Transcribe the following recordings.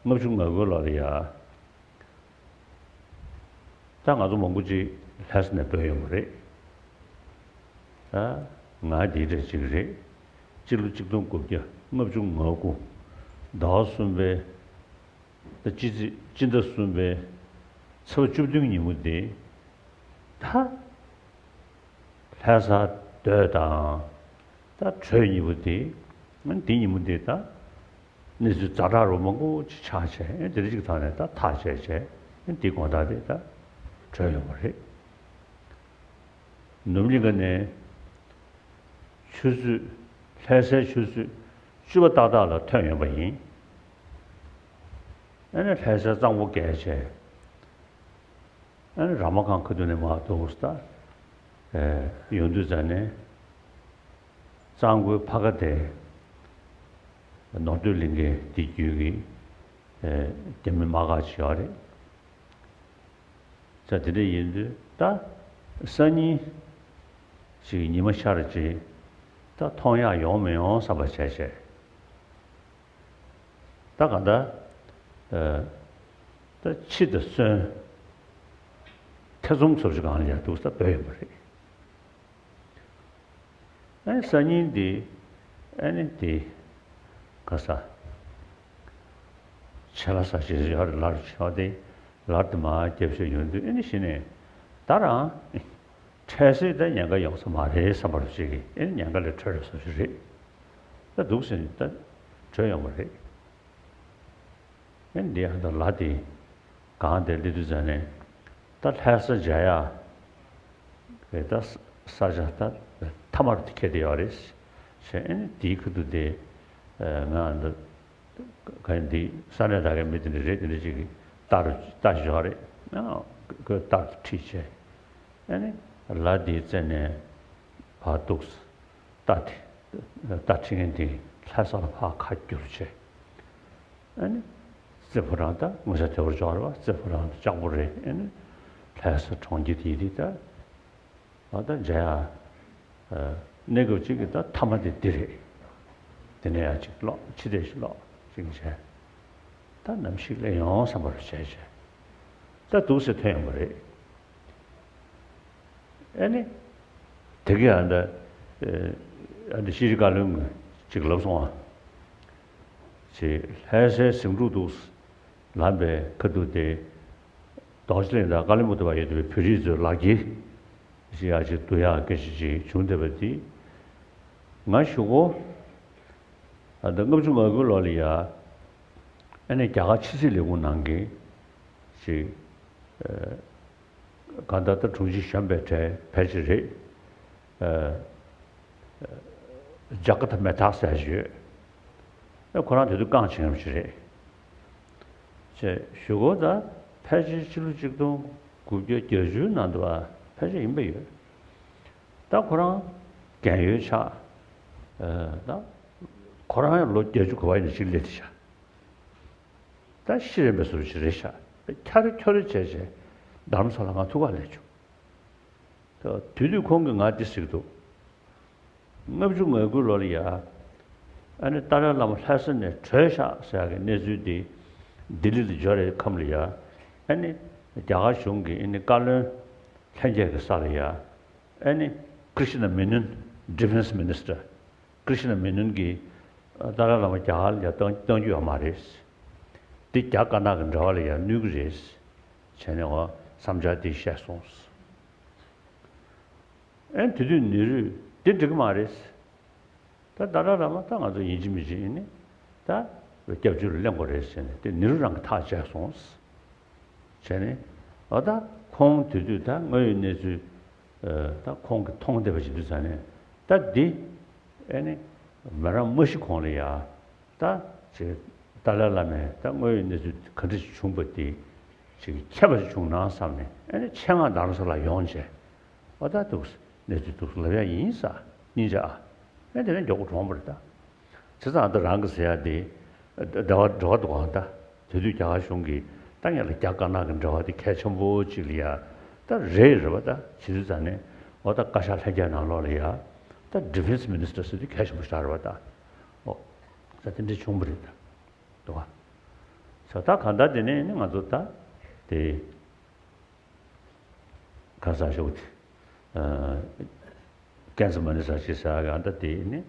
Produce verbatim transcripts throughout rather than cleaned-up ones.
ལྔ་བཅུ་ང་དགུའི་ལོ་ལ་ཡ། ད་ང་ཚོ་མང་པོ་ཅིག་ལྷ་ས་ནས་བྲོས་ཡོང་བ་རེད། ད་ང་འདིའི་གྲས་ཅིག་རེད། སྤྱི་ལོ་གཅིག་སྟོང་དགུ་བརྒྱ་ལྔ་བཅུ་ང་དགུ་ཟླ་བ་གསུམ་པའི། ད་སྤྱི་ཚེས་སྤྱི་ཟླ་གསུམ་པའི་ཚེས་པ་བཅུ་བདུན་ཉིན་མོ་དེ། ད་ལྷ་ས་སྡོད་དང་། ད་བྲོས་ཉིན་མོ་དེ། འདི་ཉིན་མོ་དེ་ད་གནས་ཚུལ་ཛ་དྲག་རུ་མང་པོ་ཅིག་ཆགས་བྱས། དེ་འདྲ་ཅིག་ཐོག་ནས་ད་ཐག་བཅད་བྱས། འདི་དགོང་དག་དེ་ད་བྲོས་ཡོང་བ་རེད། ནུབ་གླིང་ཁ་ནས་ཆུ་ཚོད། ལྷ་སའི་ཆུ་ཚོད་བཅུ་པ་ཏག་ཏག་ལ་ཐོན་ཡོང་པ་ཡིན། ཨ་ནི་ལྷ་སའི་གཙང་པོ་བརྒལ་བྱས། ཨ་ནི་ར་མ་ཁང་ཁ་ཐུག་ནས་མར་འདུག་ས། ཨེ། ཡོང་དུས་ཙ་ནས། གཙང་པོའི་ཕ་ཁ་དེ་ནོར་སྟོད་གླིང་གའི་དེ་བརྒྱུད་ཀྱི། ཨེ། རྒྱ་མི་དམག་སྒར་ཅིག་ཡོད་རེད། ས་དེ་འདྲ་ཡིན་དུས་ད་སང་ཉིན་ཅིག་ཉི་མ་ཤར་རྗེས་ད་མཐོང་ཡག་ཡོང་མི་ཡོང་བསམ་པ་བྱས་བྱས། ད་ག་ད། ཨ། ད་ཕྱི་དང་གསོན། ཐེ་ཚོམ་ཚོར་ཞིག་གང་ལ་ཡར་འདུག་ས་བོད་ཡོད་པ་རེད། ཨ་ནི་སང་ཉིན་འདི། ཨ་ནི་འདི། ག་ས། ཆེ་ལ་ས་ཞིག་ཡོད་རེད་ལར་ཆོག་སྟེ། ལར་དུ་མ་རྒྱབ་ཤོད་ཡོང་དུས་ཨ་ནི་གཞི་ནས། ད་རང་། འཕྲལ་སེལ་ད་ཉེན་ཁ་ཡོང་ས་མ་རེད་བསམ་པ་རུ་ཅིག་གིས་ཨེ་ཉེན་ཁ་ལས་གྲོལ་བསམ་ཞིག་རེད། ད་འདུག་ཟེར་ནས་ད་བྲོས་ཡོང་བ་རེད། ཨེ་འདི་ཡང་ད་ལ་དེ་གང་དེ་སླེབས་དུས་ཙ་ནས་ད་ལྷ་ས་མཇལ་ཡག་གི་ད་ས་ཆ་ད་མཐའ་མར་དེ་ཁེལ་བསྡད་ཡོད་རེད། ཞེས་ཨེ་ནི་དེའི་ཁ་ཐུག་དེ་ང་འདི། ག་ཡིན་འདི་ས་གནས་ད་གའི་མི་དེ་འདྲ་རེད། དེ་འདྲ་ཅིག་གིས་རྟ་རུ་རྟ་ཞོག་རེད། ཨ། ཁོས་རྟ་རུ་ཁྲིད་བྱས། ཨ་ནི་ལ་འདིའི་རྩེ་ནས་ཕར་འདུག་རྟ་དེ་རྟ་ཁྲིད་མཁན་དེ་ལྷ་ས་ལ་ཕར་ཁ་བསྒྱུར་བྱས། ཨ་ནི་རྩེ་ཕོ་བྲང་ད་ངོ་ཤ་དེ་བར་འཇོག་རེད་པ། རྩེ་ཕོ་བྲང་ལྕགས་པོ་རེད། ཨ་ནི་ལྷ་ས་གྲོང་ཁྱེར་དེ་ཡིན་དུས་ད། ཨ། ད་མཇལ་ཡག་གནས་སྐབས་གཅིག་གི་ད་མཐའ་མ་དེ་འདི་རེད། དེ་ནས་ཡང་གཅིག་ལོག་ཕྱི་བལྟས་ཤིག་ལོག་ཅིག་བྱས། ད་ནམ་ཞིག་སླེབས་ཡོང་བསམ་པ་རུ་བྱས་བྱས། ད་འདུག་སེ་ཐོན་ཡོང་བ་རེད། ཨ་ནི། དེ་གི་ཨ་འདྲ། ཨ་འདྲ་ཤེས་རིག་བཀའ་བློན་ཅིག་ལབ་སོང་བ། ཅིག་ལྷ་སའི་ཟིང་འཁྲུག་འདུག་ལབ་པའི་ཁ་ཐུག་དེ། རྡོ་རྗེ་གླིང་དང་ཀ་ལི་མུག་ཏུ་བར་ཡོད་པའི་བོད་རིགས་ཚོའི་ལག་འཁྱེར་ཞིག་ཡག་ཅིག་བསྡུ་ཡག་སྐད་ཆ་ཅིག་བྱུང་བསྡད་པ་འདི། ང་གཞུག་གུ། ཨ། ད་ལྔ་བཅུ་ང་དགུའི་ལོ་ལ་ཡ། ཨ་ནི་རྒྱ་གར་ཕྱི་སྲིད་ལས་ཁུངས་ནང་གི་ཅིག་ཨ། གང་ལྟར་ད་དྲུང་ཆེ་གཞོན་པའི་གྲས་ཕལ་ཆེར་རེད། ཨ། ཇ་ཀ་ཐ་མེ་ཐག་ཟེར་ཞིག་ཡོད། ཨ། ཁོ་རང་དེ་དུས་རྐང་བྱེད་མཁན་ཞིག་རེད། ཅེས་ཞུ་སྒོ་ད་ཕལ་ཆེར་ཕྱི་ལོ་གཅིག་སྟོང་དགུ་བརྒྱ་བརྒྱད་ཅུའི་ནང་དུ་བ་ཕལ་ཆེར་ཡིན་པ་ཡོད། ད་ཁོ་རང་རྒན་ཡོལ་ཆགས། ཨ། ད་ཁོ་རང་ཡང་ལོ་བརྒྱད་ཅུ་གོ་བ་ཡིན་ན་ཅིག་སླེབས་ཤག་ད་ཤི་རན་པའི་བཟོ་འདྲ་ཞིག་རེད་ཤག་ཁྱ་རེ་ཁྱོ་རེ་བྱས་བྱས་རྡ་རམ་ས་ལ་ང་ཐུག་ག་སླེབས་བྱུང་། ད་དེ་དུས་ཁོང་གིས་ང་འདི་ཟེར་གྱི་འདུག་ལྔ་བཅུ་ང་དགུའི་ལོ་ལ་ཡ། ཨ་ནི་ཏཱ་ལའི་བླ་མ་ལྷ་ས་ནས་བྲོས་ཤག་ཟེར་ཡག་གི་གནས་ཚུལ་འདི་ལྡི་ལི་ལ་འབྱོར་བའི་ཁམས་ལ་ཡ། ཨ་ནི་རྒྱ་གར་གཞུང་གི་ཨ་ནི་བཀའ་བློན་ལྷན་རྒྱས་ཀྱི་ས་ལ་ཡ། ཨ་ནི་ཀྲི་ཤི་ན་མེ་ནོན། Defense Minister། ཀྲི་ཤི་ན་མེ་ནོན་གྱིས་ཏཱ་ལའི་བླ་མ་རྒྱ་གར་ལ་ཡ་གཏོང་གཏོང་རྒྱུ་ཡོད་མ་རེད། འདི་རྒྱ་དཀར་ནག་གི་འབྲེལ་བ་ལ་ཡ་གནོད་ཀྱི་རེད། བྱས་ནས་འོ་བསམ་འཆར་འདི་བཤད་སོང་། ཨེ་དེ་དུས་ནེ་རུས་འདི་འགྲིག་གི་མ་རེད། ད་ཏཱ་ལའི་བླ་མ་ད་ང་ཚོ་ཡིན་གཅིག་མིན་གཅིག་ཡིན་ནི་ད་སྐྱབས་བཅོལ་ལ་གླེང་དགོས་རེད་ཟེར་ནས་དེ་ནེ་རུ་རང་གིས་ཐག་བཅད་སོང་། བྱས་ནས་འོ་ད་ཁོང་དེ་དུས་ད་དངོས་ཡོད་གནས་ཚུལ་ད་ཁོང་གིས་མཐོང་བསྡད་པ་ཞིག་འདུག་ཙང་ནས་ད་འདི་ཨེ་ནི་མི་རང་མ་ཤི་གོང་ལ་ཡ། ད་ཅིག་ཏཱ་ལའི་བླ་མས་ད་དངོས་ཡོད་གནས་ཚུལ་ག་འདྲ་ཞིག་བྱུང་པ་དེ་ཅིག་མཁྱེན་པ་ཞིག་བྱུང་ན་བསམ་ནས་ཨ་ནི་ཆེད་མངགས་རྡ་རམ་ས་ལ་ཡོང་བྱས། ཨོ་ད་འདུག་གནས་ཚུལ་འདུག་ལབ་ཡ་ཡིན་ས་སྙིང་རྗེ་ཨ། ཨེ་དེ་ནས་མགྱོགས་པོ་གྲོངས་པ་རེད་ད། བྱས་ཙང་ཨ་ད་རང་གི་ཟེར་ཡ་དེ་འབྲེལ་བ་འགྲོ་ག་འདུག་ཨ། ད་དེ་དུས་རྒྱ་གར་གཞུང་གིས་ད་ངེད་ལ་རྒྱ་དཀར་ནག་གི་འབྲེལ་བ་དེ་གལ་ཆེན་པོ་ཅིག་ལ་ཡ་ད་རེད་རེད་བ། ད་བྱེད་དུས་ཙང་ནས་ཨོ་ད་བཀའ་ཤག་ལྷན་རྒྱས་ནང་ལོགས་ལ་ཡ་ད་Defense Minister་ཟེར་དུས་གལ་ཆེན་པོ་ཞིག་རེད་བ་ད། ཨོ་ད་དེ་འདྲ་བྱུང་བ་རེད་ད། འདུག་ག་ས་ད་གང་ལྟར་དེ་ནས་ནི་ང་ཚོ་ད་དེ་ག་ས་ཞོག་དེ་ཀན་སི་མ་ནི་ས་ཞིག་ཟ་ག་ད་དེ་ནི་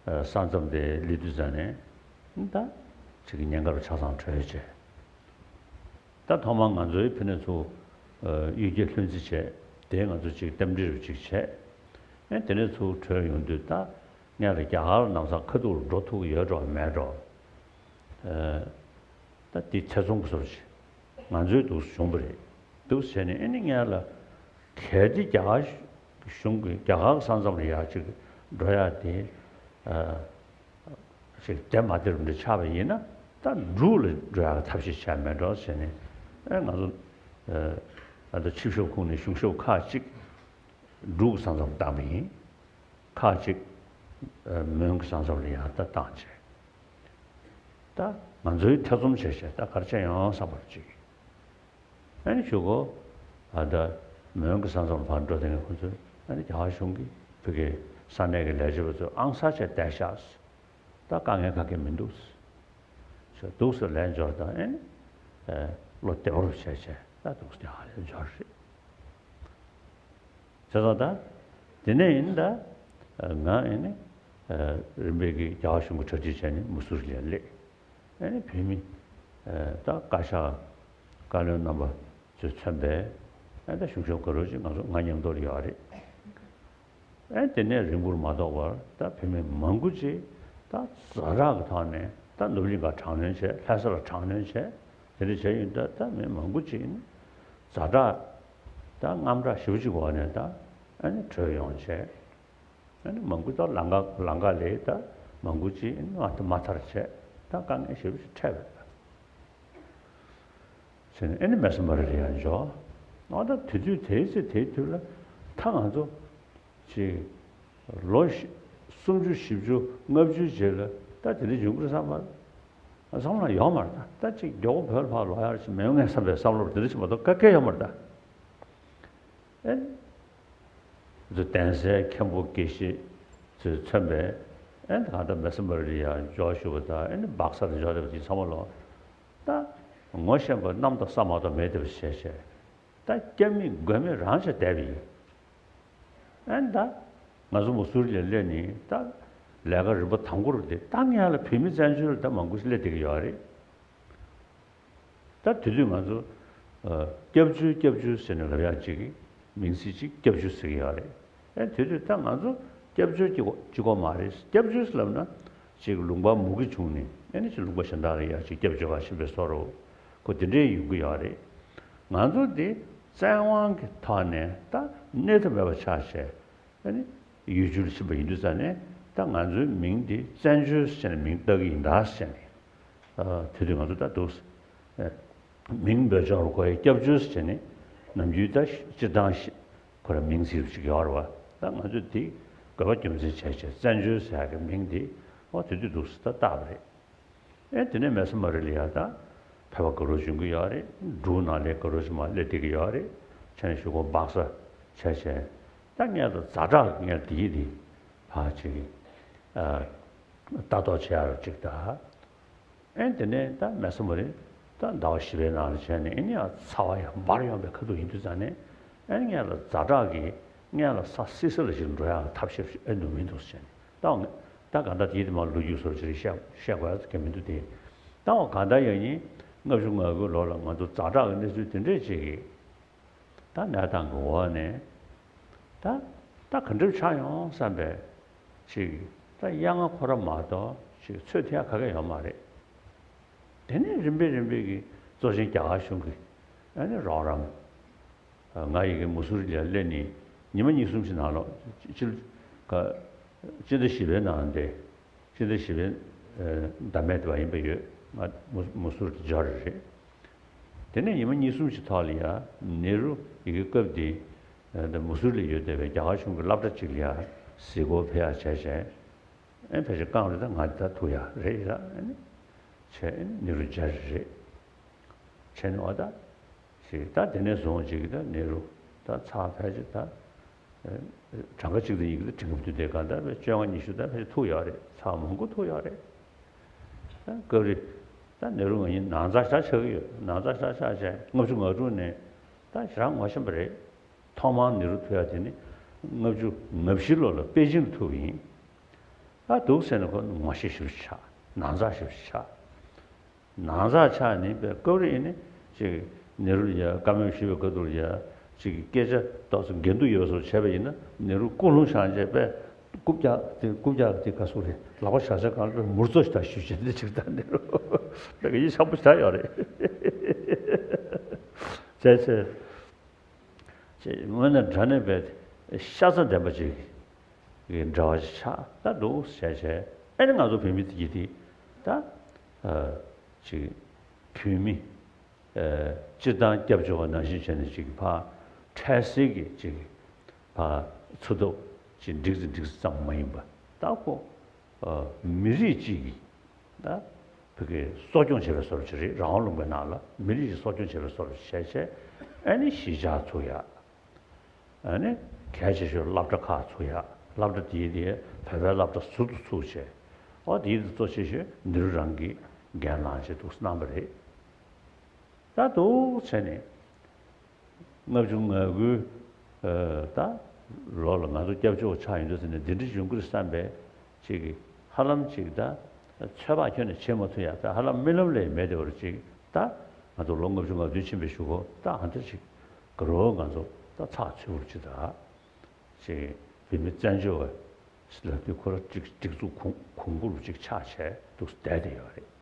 ས་མཚམས་དེ་སླེབས་དུས་ཙ་ནས་ད་ཅིག་གི་ཉེན་ཁ་རུ་ཆ་ཚང་གྲོལ་བྱས། ད་ཐོག་མར་ང་ཚོའི་ཕི་ནས་ཚུར་གཡུལ་རྒྱལ་ལྷུན་རྩེ་བྱས། དེ་ང་ཚོ་ཅིག་རྟེན་འབྲེལ་རུ་ཅིག་བྱས། ཨེ་དེ་ནས་ཚུར་གྲོལ་ཡོང་དུས་ད་ངས་ལ་རྒྱ་གར་ལ་ལམ་སང་ཁ་ཐུག་འགྲོ་ཐུབ་ཀྱི་ཡོད་འགྲོ་མེད་འགྲོ། ད་དེ་ཐེ་ཚོམ་གྱི་བཟོ་ཅིག་ང་ཚོའི་འདུག་བྱུང་བ་རེད། འདུག་བྱས་ནས་ཨེ་ནི་ངས་ལ་གལ་ཏེ་རྒྱ་གར་གཞུང་གི་རྒྱ་གར་གྱི་ས་མཚམས་ལ་ཡར་ཅིག་འགྲོ་ཡ་དེ། ཞིག་དེ་མ་དེ་རུ་འདྲ་ཆགས་པ་ཡིན་ན་ད་འབྲུག་ལ་འགྲོ་ཡག་ཐབས་ཤེས་བྱས་མེད་འགྲོ་ཟེར་ནས། ཨེ་ང་ཚོ་ཨ་ད་ཆིབས་ཞབས་ཁོངས་ནས་གཞུང་ཞབས་ཁག་ཅིག་འབྲུག་གི་ས་མཚམས་བཏང་པ་ཡིན། ཁག་ཅིག་མོན་གྱི་ས་མཚམས་ལ་ཡང་ད་བཏང་བྱས། ད་ང་ཚོའི་ཐེ་ཚོམ་བྱས་བྱས་ད་ག་རེ་བྱས་ཡོང་བསམ་པ་ཅིག་ཨ་ནི་གཞུག་གུ་ཨ་ད་མོན་གྱི་ས་མཚམས་ལ་ཕར་འགྲོ་དེ་ནས་ཁོ་ཚོས་ཨ་ནི་རྒྱ་གར་གཞུང་གིས་བོད་ཀྱི་ས་གནས་ཀྱི་ལས་བྱེད་པ་ཚོས་ཨང་གསར་བྱས་བསྡད་ཤག་ད་དཀའ་ངལ་ག་གེ་མི་འདུག་ཟེར། འདུག་ཟེར་ལན་འབྱོར་དང་ཨེ་ནི་བློ་བདེ་བོ་རུ་བྱས་བྱས་ད་འདུག་ཟེར་ཡང་ལན་འབྱོར་རེད། བྱས་ཙང་ད་དེ་ནས་ཡིན་ད་ང་ཨེ་ནི་རིམ་པས་ཀྱི་རྒྱ་གར་གཞུང་གི་གྲ་སྒྲིག་བྱས་ནས་མུ་སུ་རི་ལ་སླེབས། ཨེ་ནི་བོད་མི་ད་བཀའ་ཤག་བཀའ་བློན་རྣམ་པ་ཚོས་མཚོན་པའི་ཨེ་ད་གཞུང་ཞབས་ག་རོ་ཅིག་ང་ཚོ་ང་མཉམ་དུ་ལ་ཡོད་རེད། ཨེ་དེ་ནས་རིང་པོར་མ་ཐོགས་པར་ད་བོད་མི་མང་པོ་ཅིག་ད་ཛ་དྲག་གི་ཐོག་ནས་ད་ནུབ་གླིང་ག་དྲག་གནོན་བྱས། ལྷ་ས་ལ་དྲག་གནོན་བྱས། དེ་འདྲ་བྱས་ཡོད་ད་ད་མི་མང་པོ་ཅིག་ནི་ཛ་དྲག་ད་དངངས་སྐྲག་ཞེ་པོ་ཅིག་འོག་ནས་ད་ཨ་ནི་བྲོས་ཡོང་བྱས། ཨ་ནི་མང་པོ་ད་ལམ་ཁ་ལམ་ཁ་ལས་ད་མང་པོ་ཅིག་ཨ་ནི་མ་མ་ཐར་བྱས། ད་དཀའ་ངལ་ཞེ་པོ་ཅིག་འཕྲད་པ་རེད། ཟེར་ནས་ཨེ་ནི་མེ་སི་མ་རི་ལ་ཡར་འབྱོར། ཨ་ད་དེ་དུས་དེའི་ཚེ་དེའི་དུས་ལ་ད་ང་ཚོ་ཅིག་ལོ་བཞི་སུམ་ཅུ་བཞི་བཅུ་ལྔ་བཅུའི་རྗེས་ལ་ད་དེ་འདྲ་འབྱུང་གི་རེད་བསམ་པ་བསམ་བློ་ཡོད་མ་རེད། ད་ད་ཅིག་མགྱོགས་པོ་བོད་ལ་ཕར་ལོག་ཡག་ཅིག་མེད་ངེས་བསམ་པའི་བསམ་བློ་དེ་འདྲ་ཅིག་མ་གཏོགས་ག་གེ་ཡོད་མ་རེད་ད། ཨེ། ཚོ་གདན་སའི་མཁན་པོ་དགེ་བཤེས་ཚོས་མཚོན་པའི་ཨེ་ད་གང་ལྟར་མེ་སི་མ་རི་ལ་ཡར་འབྱོར་བཞུགས་པ་དང་ཨེ་ནི་སྦག་ས་ལ་འབྱོར་བསྡད་པ་དེ་ཚང་མ་ལོ། ད་ངོ་ཤེས་པ་གནམ་དང་ས་མ་གཏོགས་མེད་བསྡད་པ་བྱས་བྱས། ད་སྐྱབས་མེད་མགོན་མེད་རང་བྱས་བསྡད་པ་ཡིན། ཨེ་ད་ང་ཚོ་མུ་སུ་རི་ལ་སླེབས་ནས་ད་ལས་ཀ་རིམ་པ་དང་པོ་རུ་དེ་ད་ངས་ལ་བོད་མི་བཙན་བྱོལ་ལ་ད་མང་པོ་ཞིག་སླེབས་བསྡད་ཀྱི་ཡོད་རེད། ད་དེ་དུས་ང་ཚོ་ཨ་སྐྱབས་བཅོལ་སྐྱབས་བཅོལ་ཟེར་ནས་ལབ་ཡག་ཅིག་གི་མིང་ཚིག་ཅིག་སྐྱབས་བཅོལ་ཟེར་གྱི་ཡོད་རེད། ཨ་དེ་དུས་ད་ང་ཚོ་སྐྱབས་བཅོལ་གྱི་གཅིག་པོ་མ་རེད། སྐྱབས་བཅོལ་ཟེར་ལབ་ན་ཅིག་ལུང་པ་མུ་གེ་བྱུང་ནས་ཨ་ནི་ཅིག་ལུང་པ་གཞན་དག་ལ་ཡར་ཅིག་སྐྱབས་བཅོལ་ག་ཕྱིན་པའི་བཟོ་འདྲ་ཁོ་དེ་འདྲའི་ཡོང་གི་ཡོད་རེད། ང་ཚོ་དེ་བཙན་དབང་གི་ཐོག་ནས་ད་གནས་ཐབས་མེད་པ་ཆགས་བྱས། ཨ་ནི་ཡུལ་གྲུ་ལ་ཕྱིན་པ་ཡིན་དུས་ཙ་ནས་ད་ང་ཚོའི་མིང་འདི་བཙན་བྱོལ་ཟེར་ནས་མིང་བཏགས་ཀྱི་ཡིན་ད་ཟེར་ནས། ཨ་དེ་དུས་ང་ཚོ་ད་འདུག་ཨ་མིང་འབོད་སྦྱོང་རུ་གོ་ཡི་སྐྱབས་བཅོལ་ཟེར་ནས་ནམ་རྒྱུན་ད་སྤྱིར་བཏང་ཞིག་ཁོ་ར་མིང་ཚིག་རུ་ཅིག་ཡོད་རེད་བ། ད་ང་ཚོས་དེ་དགོས་པ་རྒྱུ་མཚན་བྱས་བྱས་བཙན་བྱོལ་ཟེར་ཡག་གི་མིང་འདི་ཨོ་དེ་དུས་འདུག་ད་བཏགས་པ་རེད། ཨེ་དེ་ནས་མེ་སི་མ་རི་ལ་ཡར་ད་ཕེབས་པ་ག་རོ་བྱུང་གི་ཡོད་རེད། འབྲུག་ནང་ལ་ག་རོ་ཅིག་མར་སླེབས་བསྡད་ཀྱི་ཡོད་རེད། བྱས་ནས་གཞུག་གུ་སྦག་ས་བྱས་བྱས། ད་ངས་ད་ཛ་དྲག་ངས་དེའི་དེ་ཕར་ཅིག་ཨ་ལྟ་རྟོག་བྱེད་ཡག་རུ་ཅིག་ད། ཨེ་དེ་ནས་ད་མེ་སི་མ་རི་ད་ཟླ་བ་བཞི་པའི་ནང་ལ་བྱས་ནས་ཨེ་ནི་ཡང་ཚ་བ་ཡང་འབར་ཡོང་པའི་ཁ་ཐུག་ཡིན་དུས་ཙང་ནས་ཨེ་ངས་ལ་ཛ་དྲག་གིས་ངས་ལ་ས་བསིལ་ས་ལ་ཞིག་འགྲོ་ཡག་ཐབས་ཤེས་ཨེ་འདུག་མི་འདུག་ཟེར་ནས། ད་འོ་ད་གང་ལྟར་དེའི་དེ་མ་ལོ་རྒྱུས་སོར་ཅིག་བཤད་བཤད་དགོས་ཡག་གི་མི་འདུག་སྟེ། ད་འོ་གང་ལྟར་ཡང་ཡིན་ལྔ་བཅུ་ང་དགུའི་ལོ་ལ་ང་ཚོ་ཛ་དྲག་གི་གནས་ཚུལ་དེ་འདྲས་ཅིག་གིས་ད་གནས་སྟངས་ཀྱི་འོག་ནས་ད་ད་ག་འདྲ་ཆགས་ཡོང་བསམ་པའི་ཅིག་ད་གཡང་ཁོ་ར་མ་གཏོགས་ཅིག་ཚོད་ཐིག་ག་གེ་ཡོད་མ་རེད། དེ་ནས་རིམ་པས་རིམ་པས་ཀྱི་གཙོ་ཆེན་རྒྱ་གར་གཞུང་གི་ཨ་ནི་རོགས་རམ། ང་ཡི་གེ་མུ་སུ་རི་ལ་སླེབས་ནས་ཉི་མ་གཉིས་གསུམ་ཞིག་ནང་ལོགས་ཕྱི་ཕྱི་ཟླ་བཞི་པའི་ནང་དེ་ཕྱི་ཟླ་བཞི་པའི་ཟླ་མེད་དེ་བ་ཡིན་པ་ཡོད། ང་མུ་མུ་སུ་རི་དུ་འབྱོར་རེད། དེ་ནས་ཉི་མ་གཉིས་གསུམ་ཞིག་ཐོག་ལ་ཡ་ནེ་རུ་ཡི་གེ་སྐབས་དེ་མུ་སུ་རི་ལ་ཡོད་བསྡད་པའི་རྒྱ་གར་གཞུང་གི་སློབ་གྲྭ་གཅིག་ལ་ཡ་གཟིགས་སྐོར་ཕེབས་ཡག་བྱས་བྱས། ཨེ་ཕལ་ཆེར་རྐང་རེ་ད་ང་ད་ཐུག་ཡག་རེད་ཡ། ཨ་ནི་བྱས་ཨ་ནི་ནེ་རུ་མཇལ་རེད། བྱས་ནས་འོ་ད་ཞིག་ད་དེ་ནས་བཟུང་ཅིག་ད་ནེ་རུ་ད་ཚར་ཕལ་ཆེར་ད་གྲངས་ཀ་གཅིག་དང་ཡི་གེ་ད་དྲན་གྱི་མི་འདུག་དེ་གང་ལྟར་བཅོ་ལྔ་ཉི་ཤུ་ད་ཕལ་ཆེར་ཐུག་ཡོད་རེད། ཚར་མང་པོ་ཐུག་ཡོད་རེད། ད་སྐབས་རེ་ ད་ནེ་རུ་ང་གཉིས་ནང་ཚགས་ཆགས་ཆགས་ཀྱི་ཡོད། ནང་ཚགས་ཆགས་ཆགས་བྱས་ལྔ་བཅུ་ང་དྲུག་ནས་ད་ཞེ་དྲག་ངོ་ཤེས་པ་རེད། ཐོག་མར་ནེ་རུ་ཐུག་ཡ་དེ་ནི་ལྔ་བཅུ་ང་བཞི་ལོ་ལ་པེ་ཅིང་དུ་ཐུག་པ་ཡིན། ད་འདུག་ཟེར་ནས་ཁོ་ངོ་ཤེས་ཞེ་པོ་ཅིག་ཆགས། ནང་ཚགས་ཞེ་པོ་ཅིག་ཆགས། ནང་ཚགས་ཆགས་ནས་པའི་སྐབས་རེ་ཡིན་ནི་ཅིག་ནེ་རུ་ལ་ཡ་བཀའ་མོལ་ཞུས་པའི་སྐབས་དུ་ལ་ཡ་ཅིག་སྐད་ཆ་ཏོག་ཙམ་འགལ་འདུ་ཡོད་བཟོ་བྱས་པ་ཡིན་ན་ནེ་རུ་སྐུ་རླུང་བཞེངས་བྱས་པས་རྐུབ་བཀྱག་དེ་རྐུབ་བཀྱག་དེ་ག་སུ་རེད། ལག་པ་བཞག་བྱས་གང་ལ་མུར་ཙོ་ཞིག་ད་ཞུ་བྱས་འདི་ཅིག་ད་ནེ་རུ་ད་ག་ཡིད་ཆགས་པོ་ཞིག་ད་ཡོད་རེད། བྱས་བྱས། ཅེས་དངོས་གནས་དྲང་གནས་པའི་ཤ་ཚ་ལྡན་པ་ཅིག་གི་འབྲེལ་བ་ཞིག་ཆགས་ད་འདུག་ཟེར་བྱས། ཨ་ནི་ང་ཚོ་བོད་མི་དེ་གྱིས་དེ་ད་ཨ་ཅིག་བོད་མི་ཨ་སྤྱིར་བཏང་སྐྱབས་བཅོལ་བ་ནང་བཞིན་བྱས་ནས་ཅིག་ཕར་འཕྲལ་སེལ་གྱི་ཅིག་ཕར་འཚོ་ཐབས་ཅིག་འགྲིག་ཙམ་འགྲིག་ཙམ་ཙམ་མ་ཡིན་པ། ད་ཁོ་ཨ་མི་རིགས་གཅིག་གི་ད་བོད་ཀྱི་གསོ་སྐྱོང་བྱེད་པའི་བཟོ་འདྲ་ཅིག་རེད། རང་དབང་ལུང་པའི་ནང་ལ་མི་རིགས་ཀྱི་གསོ་སྐྱོང་བྱེད་པའི་བཟོ་འདྲ་ཅིག་བྱས་བྱས། ཨ་ནི་གཞིས་ཆགས་ཚུགས་ཡ། ཨ་ནི་གལ་ཆེ་ཤོས་སློབ་གྲྭ་ཁག་ཚུགས་ཡ། སློབ་གྲྭ་དེའི་དེ་བོད་པའི་སློབ་གྲྭ་ཟུར་དུ་ཚུགས་བྱས། ཨོ་དེའི་དེ་གཙོ་ཆེ་ཤོས་ནེ་རུ་རང་གིས་འགན་བླངས་བྱས་འདུག་གནང་བ་རེད། ད་འདུག་བྱས་ནས་ལྔ་བཅུ་ང་དགུའི་ཨ་ད་ལོ་ལ་ང་ཚོ་སྐྱབས་བཅོལ་ཆགས་ཡོང་དུས་ཟེར་ནས་འདི་འདྲ་ཡོང་གི་རེད་བསམ་པའི་ཅིག་གི་ཧ་ལམ་ཅིག་ད་ཚོད་དཔག་ཁྱོན་ནས་བྱེད་མ་ཐུབ་ཡ། ད་ཧ་ལམ་རྨི་ལམ་ལས་མེད་དེ་བར་ཅིག་ད་ང་ཚོ་ལོ་ལྔ་བཅུ་ང་བདུན་ཕྱིན་པའི་གཞུག་གུ་ད་ཨ་འདིར་ཅིག་དགའ་རབ་ང་ཚོ་ད་ཚགས་ཚུད་པོ་ཅིག་ད་ཅིག་བོད་མི་བཙན་བྱོལ་བ་ལབ་དུས་ཁོ་རང་སྒྲིག་སྒྲིག་འཛུགས་གོང་གོང་བུ་རུ་ཅིག་ཆགས་བྱས་འདུག་བསྡད་དེ་ཡོད་རེད།